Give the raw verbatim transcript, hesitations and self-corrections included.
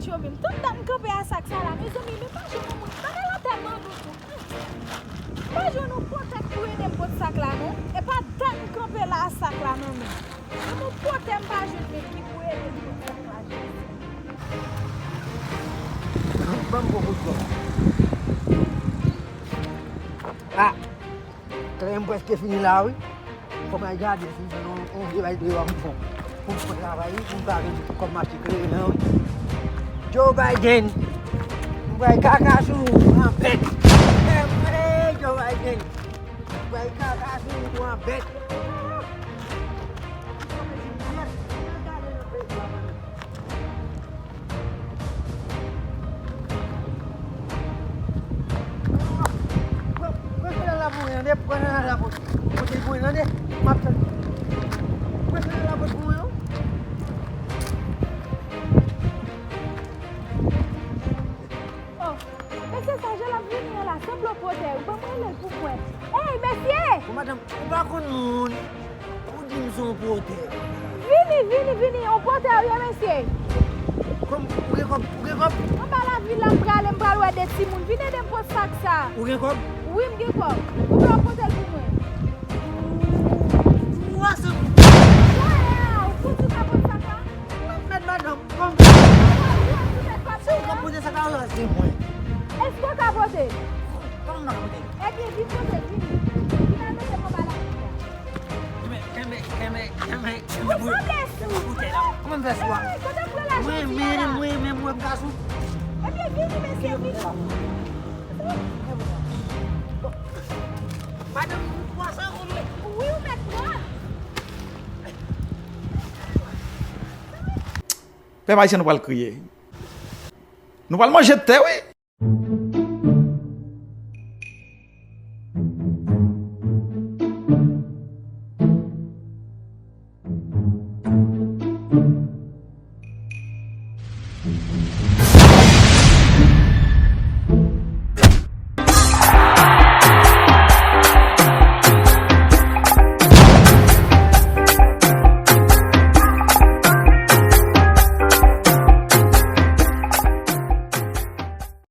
Yo menm, tout dat m kanpe a sak sa la, mezanmi, men pa jwenn yon moun. Bagay la tèlman dou tou. M pa jwenn yon pòtèt pou ede m pot sak la, non. E pa dat m kanpe la a sak la nan men. Menm yon pòtèt m pa jwenn menm ki pou ede m pot sak la, Jezi. Ban m gwo kout gòj. Ah! Kleren m prèske fini la, wi. Fò m al gade si m jwenn yon, yon vye bay kleren pou m fè, pou m fè travay, wi, pou m ka jwenn kòb mache kleren an, wi. Joe Biden, m pral kaka sou ou an bèt. Hey, Joe Biden, m pral kaka sou ou an bèt. Pran chanèl la pou mwen, tande? Pran chanèl la pou mwen. Kote l pou mwen, tande? M ap tann. Pran chanèl la pou mwen, non? Oh, mesye sa, jan l ap vini an la, sanble yon pòtè, wi. Ban mwen rele l pou mwen. Ey, mesye! Bon, madanm, ou pa konn moun. Ou di m se yon pòtè. Vini, vini, vini, yon pòtè ou ye, mesye. Kòm, ou gen kòb, ou gen kòb? Anba lavil la, m prale, m pral wè de timoun. Vin ede m pot sak sa. Ou gen kòb? Wi, m gen kòb. Ou ka pote l pou mwen. Ou ase. Wè, ou fouti ka pot sak la? Mwen mèt madanm, kòm. Si ou ka pote sak la, ou ase mwen. Èske w ka pote? Kòman m ka pote? Ebyen, vin pote, vini. Vin al mete m anba lavil la. Kenbe, kenbe, kenbe, kenbe, kenbe boutèy la. Kòman m fè sou a? Mwen menm, mwen menm, mwen m ka sou. Ebyen, vini, mesye, vini. Madanm, twa san goud, wi. Wi, ou mèt pran. Pèp ayisyen, nou pral kriye. Nou pral manje tè, wi.